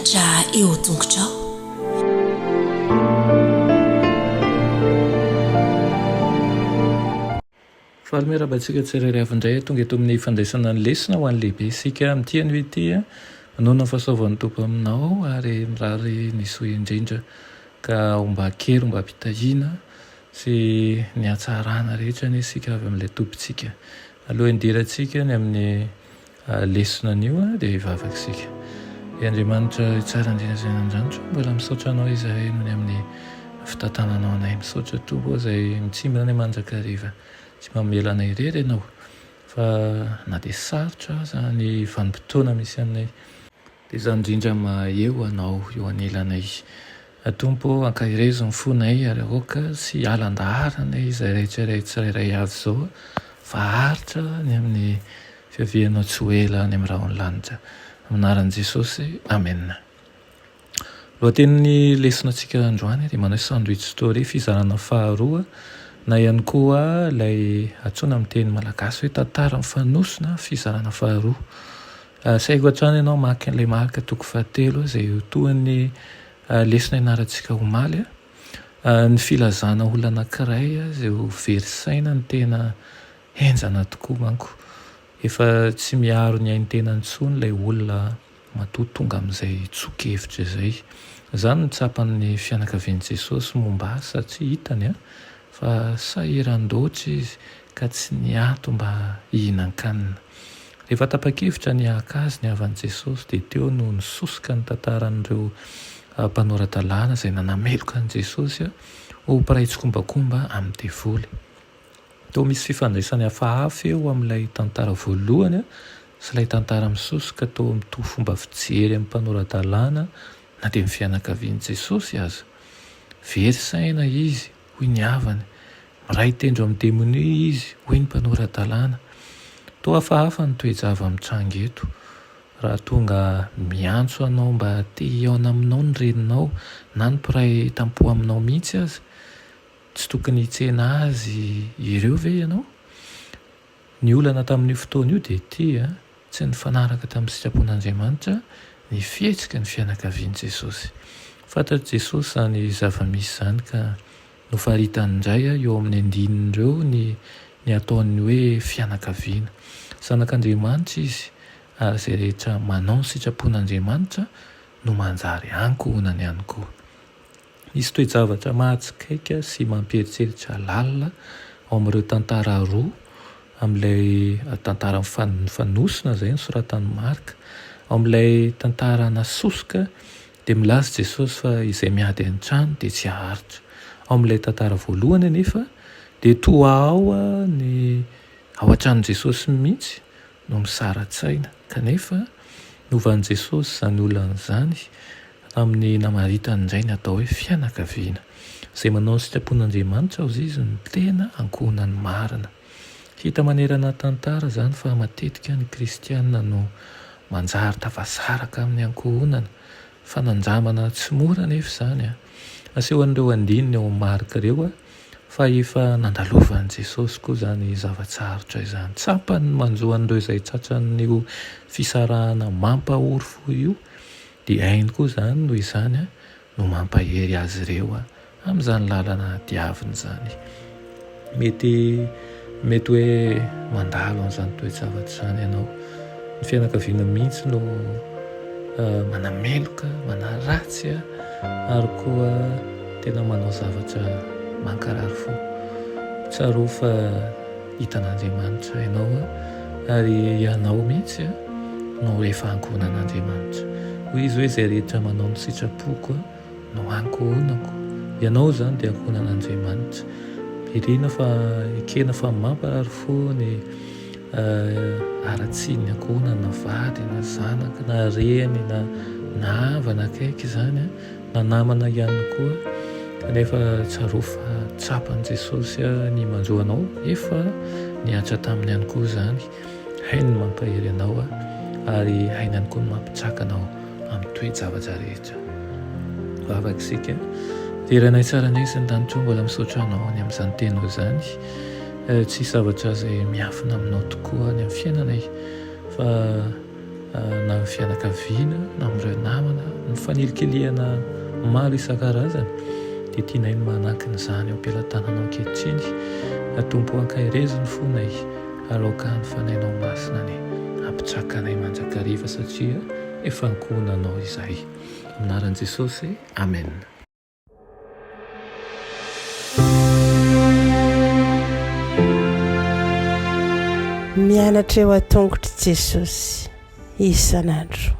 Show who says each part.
Speaker 1: Holatra eo tongotrao.
Speaker 2: Faly miarahaba antsika tsirairay avy indray tonga eto amin'ny fandraisana ny lesona ho an'ny lehibe isika amin'ity anio ity. Manoana ny fahasoavan'ny Tompo aminao ary mirary ny soa indrindra ka homban-kery, hombam-pitahiana sy ny hatsarana rehetra anie isika avy amin'ilay Tompontsika. Aloha hidirantsika ny amin'ny Lesona anio dia hivavaka isika. Ry Andriamanitra tsara indrindra izay any an-danitra, mbola misaotra Anao izahay noho ny amin'ny fitantananao anay. Misaotra Tompo ô izay mitsimbina anay mandrakariva. Tsy mamela anay irery Ianao fa na dia sarotra aza ny vanim-potoana misy anay, dia izany indrindra maha eo Anao eo anilanay. Tompo ô, ankaherezo ny fonay ary aoka tsy hiala an-daharana izahay tsirairay avy izao fa haharitra ny amin'ny fiavianao tsy ho ela any amin'ny rahon'ny lanitra. Amin'ny anaran'i Jesosy, amena. Lohatenin'ny lesonantsika androany dia manao hoe Sandwich Story, fizarana faharoa, na ihany koa ilay antsoina amin'ny teny malagasy hoe tantara mifanosona, fizarana faharoa. Asaiko hatrany ianao hamaky an'ilay Marka toko fahatelo izay ho tohin'ny lesona ianarantsika omaly. Ny filazana olona anankiray izay ho very saina no tena henjana tokoa manko. Efa tsy miaro ny ain'ny tenany intsony ilay olona matoa tonga amin'izay tsoa-kevitra izay. Izany no tsapan'ny fianakavian'i Jesosy momba azy satria hitany fa sahiran-doatra izy ka tsy niato mba hihinan-kanina. Rehefa tapa-kevitra ny haka azy ny havan'i Jesosy dia teo no nisosoka ny tantaran'ireo mpanora-dalàna izay nanameloka an'i Jesosy ho mpiray tsikombakomba amin'ny devoly. Toa misy fifandraisany hafahafa eo amin'ilay tantara voalohany sy ilay tantara misosoka toa mitovy fomba fijery amin'ny mpanora-dalàna na dia ny fianakavian'i Jesosy aza. Very saina izy, hoy ny havany. Miray tendro amin'ny demonia izy, hoy ny mpanora-dalàna. Toa hafahafa ny toe-java-mitranga eto. Raha tonga miantso anao mba te hihaona aminao ny reninao na ny mpiray tampo aminao mihitsy aza, tsy tokony hitsena azy ireo ve ianao? Ny olana tamin'io fotoana io dia ity, tsy nifanaraka tamin'ny sitrapon'Andriamanitra ny fihetsiky ny fianakavian'i Jesosy. Fantatr'i Jesosy izany zava-misy izany ka nofaritany indray eo amin'ny andininy ireo ny ny ataon'ny hoe fianakaviana. Zanak'Andriamanitra izy ary izay rehetra manao ny sitrapon'Andriamanitra no manjary ankohonany ihany koa. Misy toe-javatra mahatsikaiky sy mampieritreritra lalina ao amin'ireo tantara roa amin'ilay tantara mifanosona izay nosoratan'i Marka. Ao amin'ilay tantara nasosoka dia milaza Jesosy fa izay miady an-trano dia tsy haharitra. Ao amin'ilay tantara voalohany anefa dia toa ao ny ao an-tranon'i Jesosy mihitsy no misara-tsaina. Kanefa, novan'i Jesosy izany olana izany tamin'ny namaritany indray ny atao hoe fianakaviana. Izay manao ny sitrapon'Andriamanitra, hozy izy, no tena ankohonany marina. Hita manerana ny tantara izany fa matetika ny kristiana no manjary tafasaraka amin'ny ankohonana. Fanandramana tsy mora anefa izany. Asehon'ireo andininy ao amin'ny Marka ireo fa efa nandalovan'i Jesosy koa izany zava-tsarotra izany. Tsapany ny manjo an'ireo izay tratran'io fisarahana mampahory fo io, dia hainy koa izany noho izany no mampahery azy ireo amin'izany lalana diaviny izany. Mety mety hoe mandalo an'izany toe-javatra izany ianao. Ny fianakaviana mihitsy no manameloka, manaratsy ary koa tena manao zavatra mankarary fo. Tsarovy fa hitan'Andriamanitra ianao ary ianao mihitsy no efa ankohonan'Andriamanitra. Hoy izy hoe izay rehetra manao ny sitrapoko no ankohonako. Ianao izany dia ankohonan'Andriamanitra. Irina fa ekena fa mamparary fo ny haratsian'ny ankohonana na vady na zanaka na reny na na havana akaiky izany na namana ihany koa kanefa tsarovy fa tsapan'i Jesosy ny manjo anao efa nihatra taminy ihany koa izany. Hainy ny mampahery anao ary hainy ihany koa ny mampitsaka anao amin'ny toe-javatra rehetra. Vavaka isika. Derainay tsara anay izay an-danitra mbola misaotra anao ny amin'izany teninao izany. Tsy zavatra izay miafina aminao tokoa ny amin'ny fiainanay fa. na amin'ny fianakaviana na amin'ireo namana, ny fanilikilihana maro isan-karazany dia tianay ny manankina izany eo am-pelatananao ankehitriny. Tompo ankaherezo ny fonay ary aoka ny Fanahinao Masina anie hampitsaka anay mandrakariva satria efa ankohonanao izahay. Amin'ny anaran'i Jesosy, Amen.
Speaker 1: Mianatra eo an-tongotr'i Jesosy isan'andro.